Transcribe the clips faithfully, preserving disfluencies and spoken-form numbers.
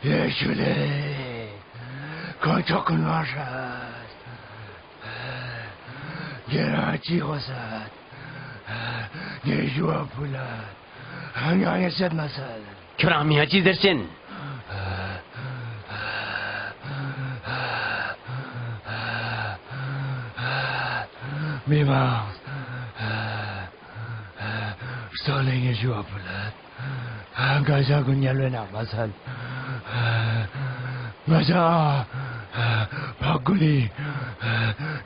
ཡེ་ཤུ་ལེ། དཀོན་མཆོག་གུན་མ་ཧྲ། ཉེ་རང་ཅི་ཧོ་སད། ངའེ་ཞུ་བ་ཕུལ་ལད། ང་ངའེ་སད་མ་སད། ཁྱོ་རང་མིང་ང་ཅི་ཟེར་ཅེན། མི་མང་། སོ་ལེ་ངའེ་ཞུ་བ་ཕུལ་ལད། ང་ཞ་གུན་ཉལ་བའེ་ནང་མ་སད། ང་ཞ་ཕག་གུན་ནི་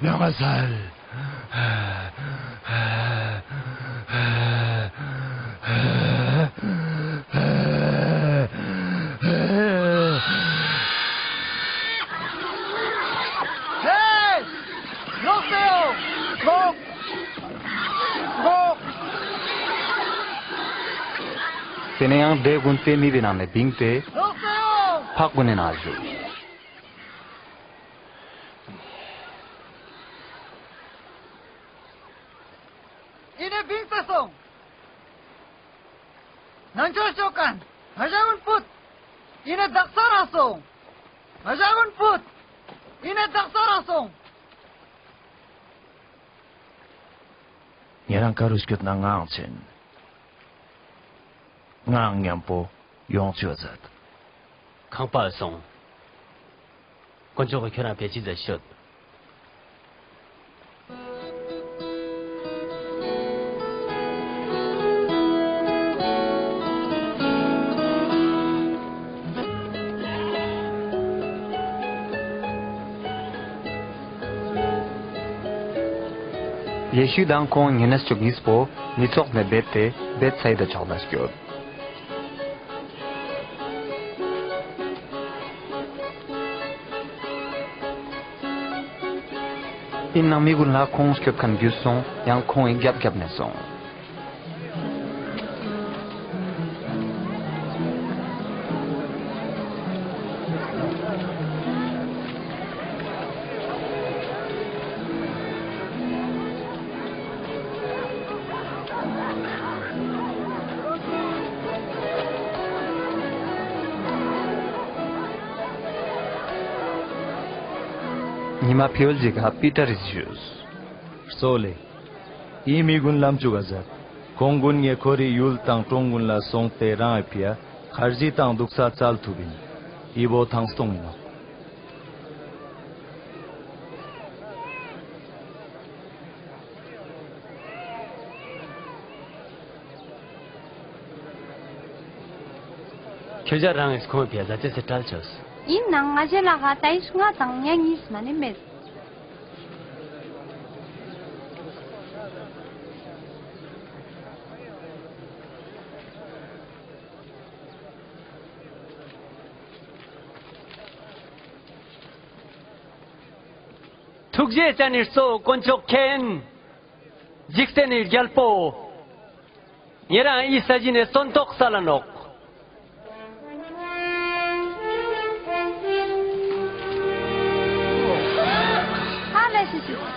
ནང་མ་སད། ཧེ། ལོག་སྟེ་ཡོང་། ལོག། ལོག། ཏེ་ནེ་ཡང་དེ་གུན་ཏེ་མི་བོའེ་ནང་ནེ་བིངས་ཏེ་ལོག་སྟེ་ཡོང་། ཕག་གུན་ནི་ནང་ང་ཞུགས། ཨིན་ནེ་བིངས་ཏེ་སོང་། ནང་ཆོས་ཅོ་ཁན་ང་ཞ་གུན་ཕུད། ཨིན་ནེ་དག་ས་རང་སོང་། ང་ཞ་གུན་ཕུད། ཨིན་ནེ་དག་ས་རང་སོང་། ཉེ་རང་ཀ་རུ་སྐྱོད་ན་ངའང་ཆེན། ངའང་ཉམ་པོ་ཡོང་ཅེས་ཛད། ཁང་པའ་སོང་། དཀོན་མཆོག་གི་ཁྱོ་རང་ཕིའ་ཅི་ཛད་ཤོད། ཡེ་ཤུ་དང་ཁོང་ཉེ་གནས་ཅུག་ཉིས་པོ་མི་ཚོགས་ནེ་བེད་དེ་བེད་སའི་དཱ་ཕྱོགས་ལ་སྐྱོད། ཨིན་ནའང་མི་གུན་ལ་ཁོང་སྐྱོད་ཁན་གྱུས་སོང་། ཡང་ཁོང་ངི་གྱབ་གྱབ་ནེ་སོང་། ཉི་མ་ཕིའ་ཡོལ་ཞིག་ག་པི་ཏར་རི་ཞུས། གཙོ་བོ་ལེ། འི་མི་གུན་ལམ་ཅུག་ག་ཛད། ཁོང་གུན་ཉེ་ཁོར་རི་ཡུལ་དང་གྲོང་གུན་ལ་སོང་སྟེ་རང་ངི་ཕིའ་ཁར་ཇི་དང་དུག་ས་ཙལ་ཐུབ་ཨིན། འི་བོ་ཐང་སྟོང་ཨིན་ནོག། ཁྱོ་ཞ་རང་ངི་ཁོང་ངི་ཕིའ་ཟ་ཅེས་སི་ཀྲལ་ཅོས། ཨིན་ནའང་ང་ཞའེ་ལག་ག་ཏའིས་ང་དང་ཉ་ཉིས་མ་ནེ་མེད། ཐུགས་རྗེ་ཅན་ནི་གཙོ་བོ་དཀོན་མཆོག་མཁྱེན། ཇིག་རྟེན་ནི་གྱལ་པོ། ཉེ་རང་ངི་ས་ཞིན་ནེ་སོན་ཏོག་སལ་ལ་ནོག། ཧ་ལས་སི་སི།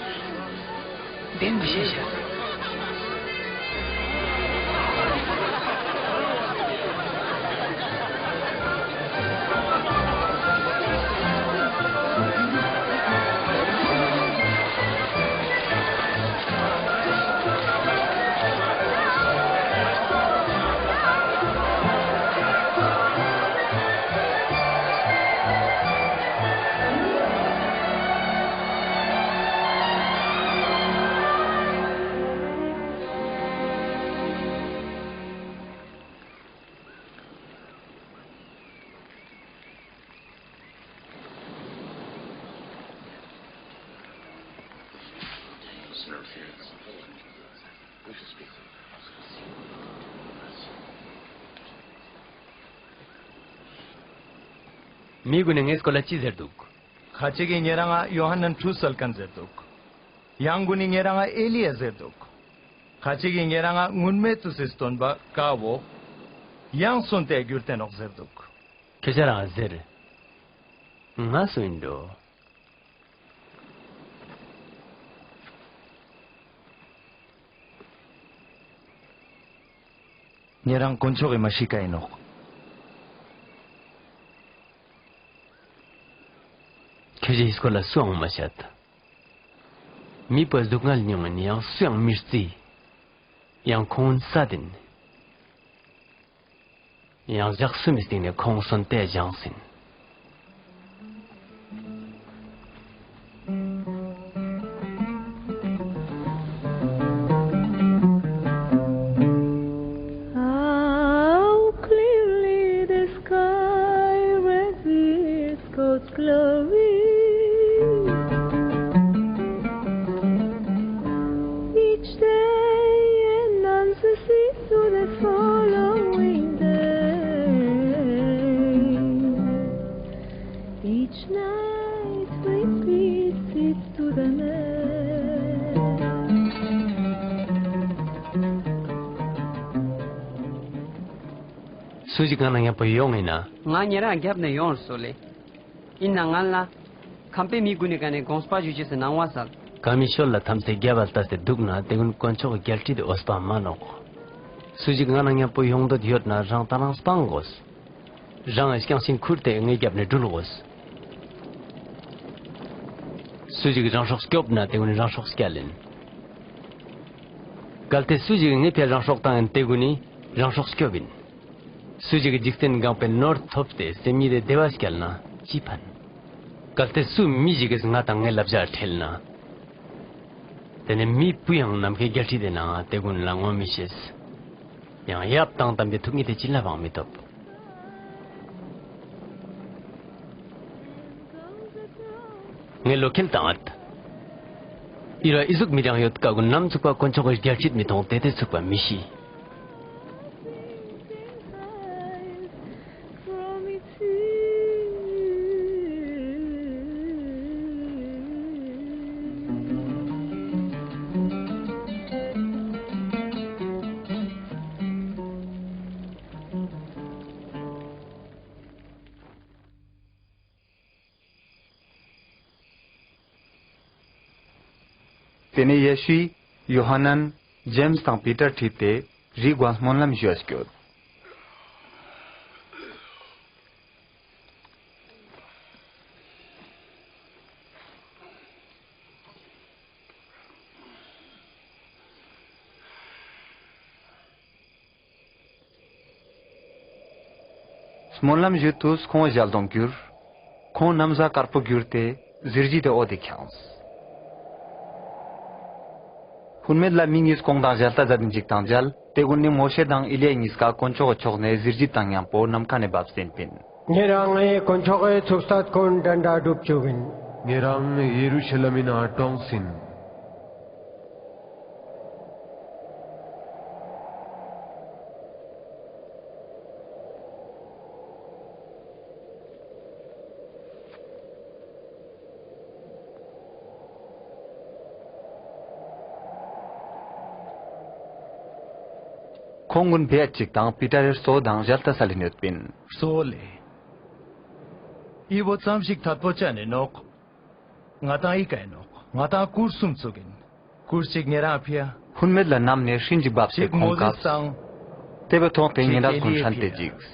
མི་གུན་ནི་ངའེ་སྐོར་ལ་ཅི་ཟེར་དུག། ཁ་ཅིག་གི་ཉེ་རང་ང་ཡོ་ཧཱ་ནན་ཁྲུས་སལ་ཁན་ཟེར་དུག། ཡང་གུན་ནི་ཉེ་རང་ང་ཨེ་ལི་ཡཱ་ཟེར་དུག། ཁ་ཅིག་གི་ཉེ་རང་ང་སྔུན་མའི་ཏུས་སི་སྟོན་པ་ཀ་བོ་ཡང་སོན་ཏེ་གྱུར་ཏེ་ནོག་ཟེར་དུག། ཁྱོ་ཞ་རང་ཟེར། ང་སུ་ཨིན་འགྲོ། ཉེ་རང་དཀོན་མཆོག་གི་མ་ཤི་ཀ་ཨིན་ནོག། ཁྱོ་ཞའི་སྐོར་ལ་སུའང་མ་ཤད། མི་པོ་སྡུག་བསྔལ་མྱོང་ཨིན་ཡང་སུའང་མི་རྩི། ཡང་ཁོང་ངི་སད་ཨིན། ཡང་ཞག་སུམ་མི་སྟིང་ནེ་ཁོང་སོན་ཏེ་ཞངས་ཨིན། How clearly the sky reveals God's glory. Each day announces it to the following day. Each night repeats it to the next. སུ་ཞིག་ང་ན་ཉམ་པོ་ཡོང་ཨིན་ན། ང་ཉེ་རང་གྱབ་ནེ་ཡོང་སོ་ལེ། ཨིན་ན་ང་ལ་ཁམས་པའི་མི་གུན་ནི་ཀ་ནེ་དགོངས་པ་ཞུ་ཅེས་སི་གནང་བ་སལ། ཀ་མི་ཤོལ་ལ་ཐམས་ཏེ་གྱབ་བལ་ཏས་ཏེ་དུག་ན་ཏེ་གུན་དཀོན་མཆོག་གི་གྱལ་སྲིད་དི་འོས་པ་མ་ནོག། སུ་ཞིག་ང་ན་ཉམ་པོ་ཡོང་འདོད་ཡོད་ན་རང་ཏང་རང་སྤང་གོས། རང་ངི་རྐྱང་ཤིང་ཁུར་ཏེ་ངའེ་གྱབ་ནེ་གྲུལ་གོས། སུ་ཞིག་རང་སྲོག་སྐྱོབ་ན་ཏེ་གུན་ནི་རང་སྲོག་སྐྱལ་ཨིན། གལ་ཏེ་སུ་ཞིག་ངའེ་ཕིའ་རང་སྲོག་ཏང་ཨིན་ཏེ་གུན་ནི་རང་སྲོག་སྐྱོབ་ཨིན། སུ་ཞིག་ཇིག་རྟེན་གང་པོའེ་ནོར་ཐོབ་སྟེ་སེམས་ཉིད་དི་བདེ་བ་སྐྱལ་ན་ཅི་ཕན། གལ་ཏེ་སུ་མི་ཞིག་གི་ང་དང་ངའེ་ལབ་ཞ་ཁྲེལ་ན། ཏེ་ནེ་མི་བོ་ཡང་ནམ་ཁའེ་གྱལ་སྲིད་དི་ནང་ང་ཏེ་གུན་ལ་ངོ་མི་ཤེས། ཡང་ཡབ་དང་ཏམ་པའེ་ཐུག་ཉིད་དི་ཅི་ལ་བང་མི་ཐོབ། ངའེ་ལོ་ཁེལ་ཏང་ངད། འི་རུ་འི་ཟུག་མི་རང་ཡོད་ཀ་གུན་ནམ་ཚུག་པ་དཀོན་མཆོག་གི་གྱལ་སྲིད་མི་ཐོང་ཏེ་ཏེ་ཚུག་པ་མི་ཤི། ཏེ་ནེ་ཡེ་ཤུའི་ཡོ་ཧཱ་ནན་ཇེམས་དང་པི་ཏར་ཁྲིད་དེ་རིའི་གུ་སྨོན་ལམ་ཞུའ་སྐྱོད། སྨོན་ལམ་ཞུ་ཏུས་ཁོང་ངི་ཞལ་གདོང་གྱུར། ཁོང་ན་བཟའ་དཀར་པོ་གྱུར་ཏེ་ཟི་རྗིད་དི་འོད་དི་ཁྱངས། ཧུན་མེད་ལ་མི་ཉིས་ཁོང་དང་ཞལ་ཏ་ཛད་དིན་ཅིག་དང་ཇལ། ཏེ་གུན་ནི་མོ་ཤེ་དང་ཨི་ལི་ཡཱ་ཉིས་ཀ་དཀོན་མཆོག་གི་ཕྱོགས་ནེ་ཟི་རྗིད་དང་ཉམ་པོ་ནམ་ཁའ་ནེ་བབས་ཏེ་ཨིན་པིན། ཉེ་རང་ངའེ་དཀོན་མཆོག་གི་ཚུགས་ཏད་གུན་དྲན་དྲའ་གྲུབ་ཅུག་ཨིན། ཉེ་རང་ཡེ་རུ་ཤ་ལེམ་མི་ནང་ང་ཀྲོངས་ཨིན། ཁོང་གུན་ཕིའ་ཅིག་དང་པི་ཏར་རི་སོ་དང་ཞལ་ཏ་སལ་ལིན་ཡོད་པིན། སོ་ལེ། འི་བོ་ཙམ་ཞིག་ཐད་པོ་ཅན་ཨིན་ནོག། ང་དང་འི་ཀ་ཨིན་ནོག། ང་དང་གུར་སུམ་ཚུགས་ཨིན། གུར་ཅིག་ཉེ་རང་ཕིའ། ཧུན་མེད་ལ་ནམ་ནེ་སྤྲིན་ཅིག་བབས་ཏེ་ཁོང་ངི་ཀབས། ཏེ་བོའེ་ཐོག་ཏེ་ཉེ་རང་གུན་ཧྲན་ཏེ་ཇིགས།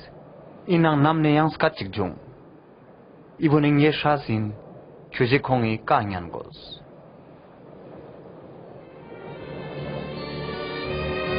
ཨིན་ནའང་ནམ་ནེ་ཡང་སྐད་ཅིག་ཇུང་། འི་བོ་ནི་ངའེ་སྲས་ཨིན། ཁྱོ་ཞའེ་ཁོང་ངི་ཀའ་ཉན་གོས།